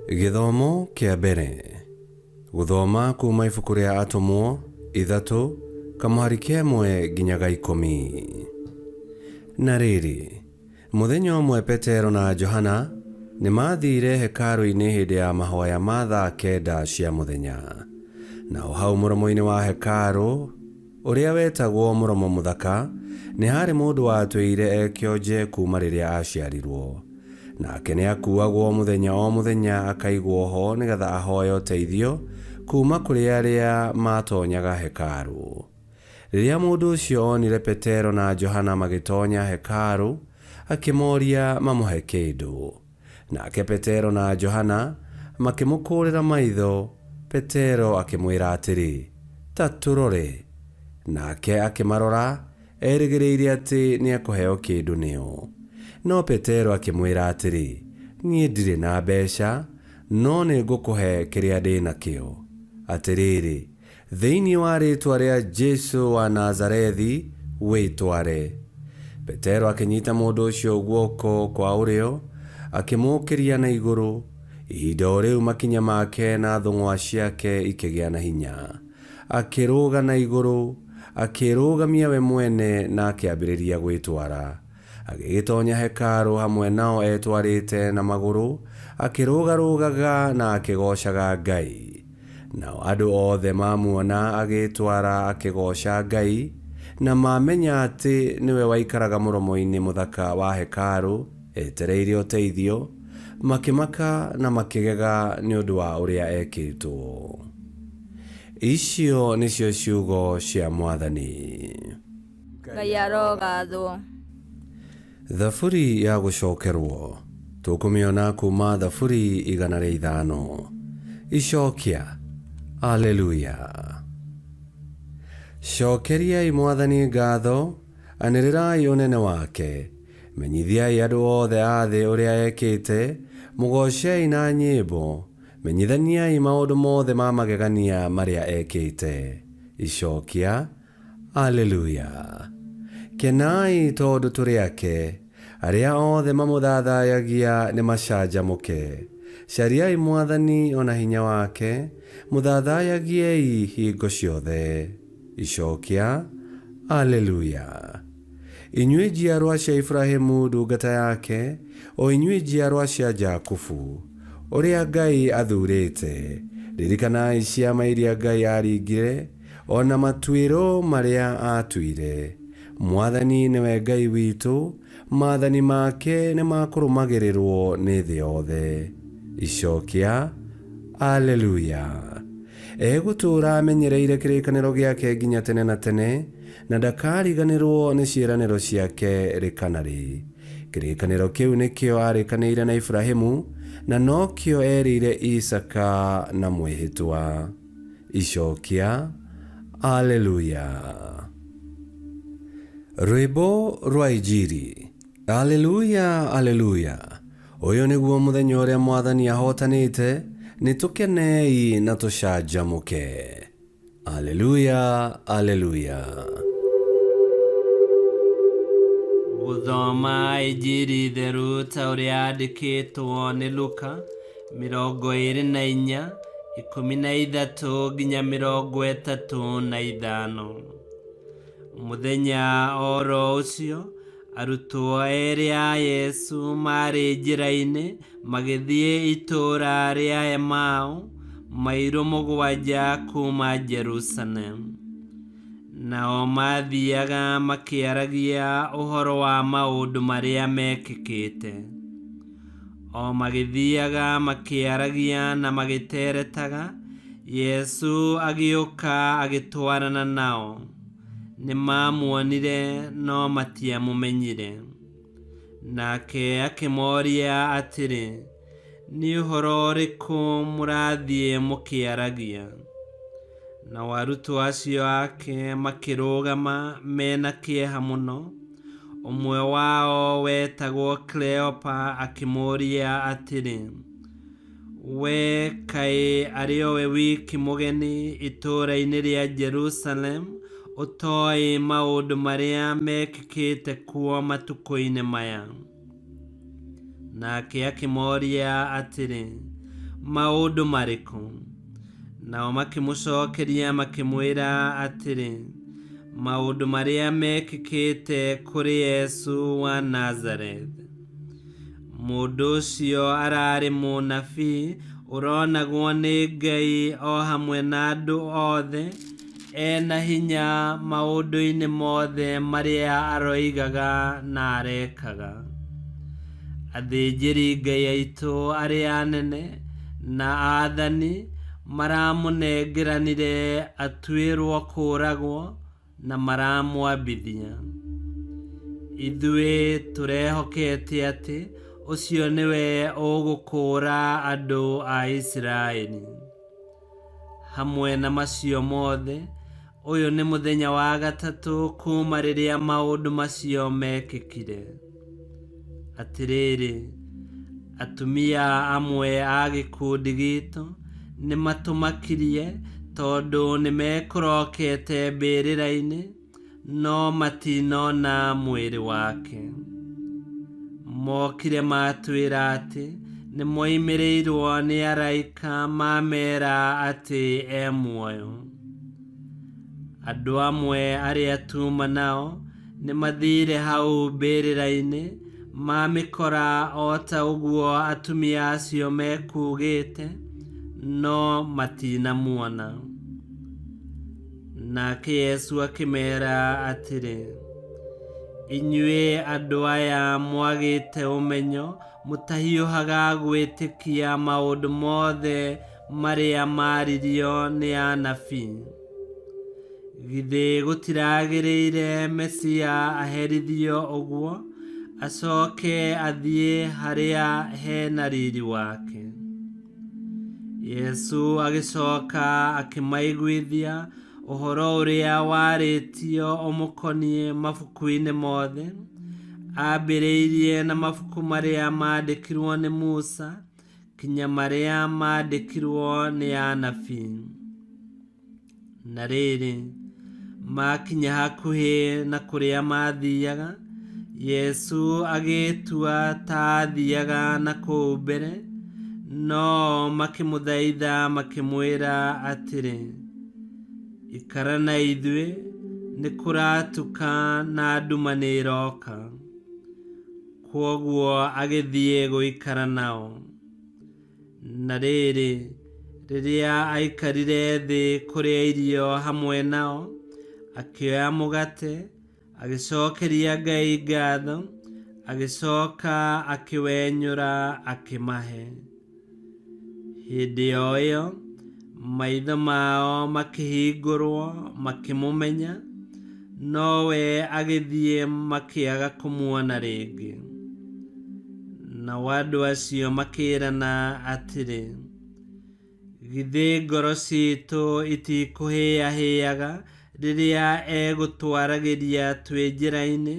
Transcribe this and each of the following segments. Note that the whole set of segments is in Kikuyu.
Gĩthomo kĩa mbere. Gũthoma kuma ibuku rĩa Atũmwo 3 kamũhari ka 1 nginya ga 10. Na rĩrĩ, mũthenya ũmwe Petero na Johana nĩ maathiire hekarũ-inĩ hĩndĩ ya mahoya ma thaa 9 cia mũthenya. Nao hau mũromo-inĩ wa hekarũ, ũrĩa wetagwo Mũromo Mũthaka, nĩ haarĩ mũndũ watũire e kĩonje kuuma rĩrĩa aaciarirwo. Nake nĩakuuagwo mũthenya o mũthenya akaigwo ho nĩ getha ahoe ũteithio kuuma kũrĩ arĩa maatonyaga hekarũ. Rĩrĩa mũndũ ũcio onire Petero na Johana magĩtonya hekarũ, akĩmoria mamũhe kĩndũ. Nake Petero na Johana makĩmũkũũrĩra maitho, Petero akĩmwĩra atĩrĩ, Ta tũrore. Nake akĩmarora, erĩgĩrĩire atĩ nĩekũheo kĩndũ nĩo. No Petero akĩmwĩra atĩrĩ, Niĩ ndirĩ na mbeca, no nĩngũkũhe kĩrĩa ndĩ nakĩo. Atĩrĩrĩ, Thĩinĩ wa rĩĩtwa rĩa Jesu wa Nazarethi, wĩtware. Petero akĩnyita mũndũ ũcio guoko kwa ũrĩo, akĩmũũkĩria na igũrũ. Ihinda o rĩu makinya make na thũng'wa ciake ikĩgĩa na hinya. Akĩrũga na igũrũ, akĩĩrũgamia we mwene na akĩambĩrĩria gwĩtwara. Agĩgĩtonya hekarũ hamwe nao etwarĩte na magũrũ, akĩrũgarũgaga na akĩgoocaga Ngai. Nao andũ othe mamuona agĩĩtwara akĩgooca Ngai, na mamenya atĩ nĩwe waikaraga mũromo-inĩ mũthaka wa hekarũ etereire ũteithio, makĩmaka na makĩgega nĩ ũndũ wa ũrĩa ekĩtwo. Icio nĩcio ciugo cia Mwathani. Ngai arogathwo. Thaburi ya gũcokerwo. Tũkũmĩona kuma Thaburi 105. Icokia. Aleluya. Cokeriai Mwathani ngatho, anĩrĩrai ũnene wake. Menyithiai andũ othe a thĩ ũrĩa ekĩte, mũgoocei na nyĩmbo, menyithaniai maũndũ mothe ma magegania marĩa ekĩte. Icokia. Aleluya! Kenai tondũ tũrĩ ake, arĩa othe mamũthathayagia nĩ macanjamũke. Cariai Mwathani o na hinya wake, mũthathayagiei hingo ciothe. Icokia, Aleluya! Inyuĩ njiarwa cia Iburahĩmu ndungata yake, o inyuĩ njiarwa cia Jakubu, ũrĩa Ngai athuurĩte, ririkanai ciama iria Ngai aaringire, o na matuĩro marĩa aatuire. Mwathani nĩwe Ngai witũ, maathani make nĩ ma kũrũmagĩrĩrwo nĩ thĩ yothe. Icokia, Aleluya! Egũtũũra amenyereire kĩrĩkanĩro gĩake nginya tene na tene, na ndakariganĩrwo nĩ ciĩranĩro ciake rĩ kana rĩ. Kĩrĩkanĩro kĩu nĩkĩo aarĩkanĩire na Iburahĩmu, na nokĩo eerĩire Isaaka na mwĩhĩtwa. Icokia, Aleluya! Rwĩmbo rwa Injiri. Aleluya, Aleluya! Ũyũ nĩguo mũthenya ũrĩa Mwathani ahootanĩte, nĩtũkenei na tũcanjamũke. Aleluya, Aleluya! Gũthoma Injiri theru ta ũrĩa yandĩkĩtwo nĩ Luka 24, 13 nginya 35. Mũthenya oro ũcio Arutwo erĩ a Yesu maarĩ njĩra-inĩ magĩthiĩ itũũra rĩa Emau, mairo 7 kuuma Jerusalemu. Nao maathiaga makĩaragia ũhoro wa maũndũ marĩa meekĩkĩte. O magĩthiaga makĩaragia na magĩteretaga, Yesu agĩũka agĩtwarana nao. Nĩ maamuonire no matiamũmenyire. Nake akĩmoria atĩrĩ, Nĩ ũhoro ũrĩkũ mũrathiĩ mũkĩaragia? Nao arutwo acio ake makĩrũgama me na kĩeha mũno. Ũmwe wao wetagwo Kleopa akĩmũũria atĩrĩ, We kaĩ arĩ o we wiki mũgeni itũũra-inĩ rĩa Jerusalemu ũtoĩ maũndũ marĩa mekĩkĩte kuo matukũ-inĩ maya? Nake akĩmoria atĩrĩ, Maũndũ marĩkũ? Nao makĩmũcokeria makĩmwĩra atĩrĩ, Maũndũ marĩa mekĩkĩte kũrĩ Yesu wa Nazareth. Mũndũ ũcio ararĩ mũnabii ũronagwo nĩ Ngai o hamwe na andũ othe, ena hinya maũndũ-inĩ mothe marĩa aroigaga na arekaga. Athĩnjĩri Ngai aitũ arĩa anene na aathani maramũnengeranire atuĩrwo kũũragwo na maramwambithia. Ithuĩ tũrehokete atĩ ũcio nĩwe ũgũkũũra andũ a Isiraeli. Hamwe na macio mothe, ũyũ nĩ mũthenya wa gatatũ kuuma rĩrĩa maũndũ macio mekĩkire. Atĩrĩrĩ, atumia amwe a gĩkundi gitũ nĩ matũmakirie tondũ nĩ mekũrokete mbĩrĩra-inĩ, no matinona mwĩrĩ wake. Mokire matwĩra atĩ nĩ moimĩrĩirwo nĩ araika mamera atĩ e muoyo. Andũ amwe arĩa tuma nao nĩ mathiire hau mbĩrĩra-inĩ mamĩkora o ta ũguo atumia acio mekugĩte, no matinamuona. Nake Yesu akĩmera atĩrĩ, Inyuĩ andũ aya mwagĩte ũmenyo, mũtahiũhaga gwĩtĩkia maũndũ mothe marĩa maaririo nĩ anabii. Githĩ gũtiragĩrĩire Mesia aherithio ũguo, acoke athiĩ harĩa hena riri wake? Yesu agĩcoka akĩmaiguithia ũhoro ũrĩa warĩtio ũmũkoniĩ mabuku-inĩ mothe, ambĩrĩirie na mabuku marĩa maandĩkirwo nĩ Musa kinya marĩa maandĩkirwo nĩ anabii. Na rĩrĩ, makinya hakuhĩ na kũrĩa maathiaga, Yesu agĩĩtua ta aathiaga na kũu mbere, no makĩmũthaitha makĩmwĩra atĩrĩ, Ikara na ithuĩ, nĩ kũratuka na nduma nĩ ĩroka. Kwoguo agĩthiĩ gũikara nao. Na rĩrĩ, rĩrĩa aikarire thĩ kũrĩa irio hamwe nao, akĩoya mũgate, agĩcokeria Ngai ngatho, agĩcoka akĩwenyũra akĩmahe. Hĩndĩ o ĩyo, maitho mao makĩhingũrwo makĩmũmenya, nowe agĩthiĩ makĩaga kũmuona rĩngĩ. Nao andũ acio makĩĩrana atĩrĩ, Githĩ ngoro ciitũ itikũhĩahĩaga rĩrĩa egũtwaragĩria twĩ njĩra-inĩ,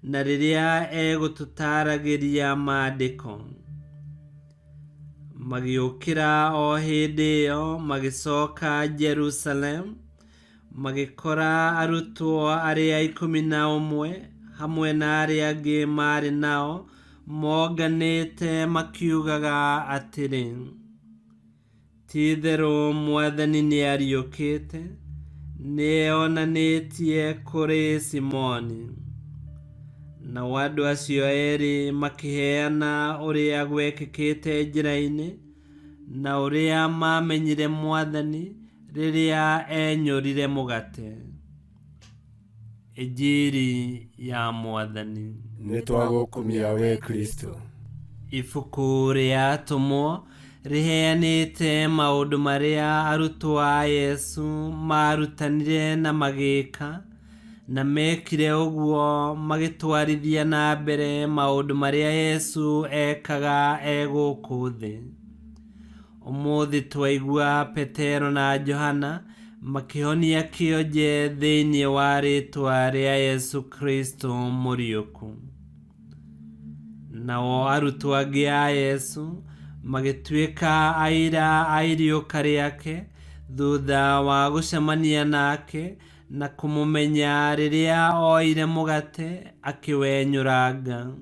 na rĩrĩa egũtũtaaragĩria Maandĩko? Magĩũkĩra o hĩndĩ ĩyo magĩcoka Jerusalemu, magĩkora arutwo arĩa 11 hamwe na arĩa angĩ maarĩ nao monganĩte makiugaga atĩrĩ, Ti-itherũ Mwathani nĩariũkĩte, nĩeyonanĩtie kũrĩ Simoni. Nao andũ acio erĩ makĩheana ũrĩa gwekĩkĩte njĩra-inĩ, na ũrĩa maamenyire Mwathani rĩrĩa eenyũrire mũgate. Injiri ya Mwathani. Nĩtwagũkumia we Kristo. Ibuku rĩa Atũmwo rĩheanĩte maũndũ marĩa arutwo a Yesu maarutanire na magĩka, na meekire ũguo magĩtwarithia na mbere maũndũ marĩa Yesu eekaga e gũkũ thĩ. Ũmũthĩ twaigua Petero na Johana makĩhonia kĩonje thĩinĩ wa rĩĩtwa rĩa Yesu Kristo mũriũku. Nao arutwo angĩ a Yesu magĩtuĩka aira a iriũka rĩake thutha wa gũcemania nake na kũmũmenya rĩrĩa oire mũgate akĩwenyũranga.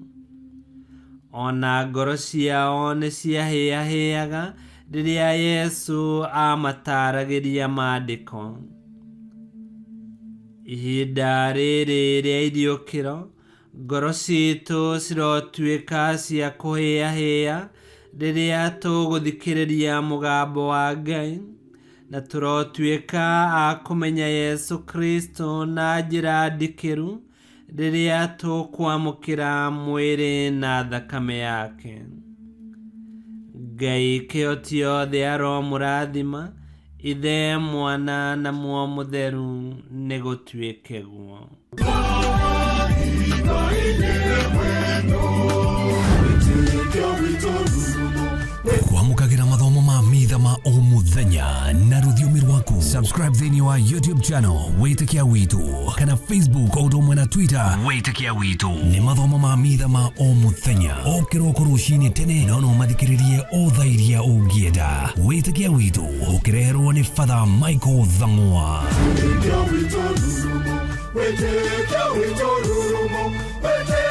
O na ngoro ciao nĩ ciahĩahĩaga Rĩrĩa Yesu aamataaragĩria Maandĩko. Ihinda rĩrĩ rĩa iriũkĩro, ngoro citũ cirotuĩka cia kũhĩahĩa rĩrĩa tũgũthikĩrĩria mũgambo wa Ngai, na tũrotuĩka a kũmenya Yesu Kristo na njĩra ndikĩru rĩrĩa tũkwamũkĩra mwĩrĩ na thakame yake. Ngai kĩhoti yothe aromũrathima, Ithe, Mwana na Muoyo Mũtheru, nĩ gũtuĩke guo. Kwamũkagĩra mathomo ma mitha ma o mũthenya na rũthiomi rwaku. Subscribe thĩinĩ wa YouTube channel Wĩtĩkia Witũ kana Facebook o ũndũ ũmwe na Twitter Wĩtĩkia Witũ. Nĩ mathomo ma mitha ma o mũthenya o kĩroko rũcinĩ tene, no no mathikĩrĩrie o thaa iria ũngĩenda. Wĩtĩkia Witũ ũkĩreherwo nĩ Father Michael Thang'wa. Wĩtĩkia witũ rurumo, wĩtĩkia witũ rurumo, wĩtĩkia.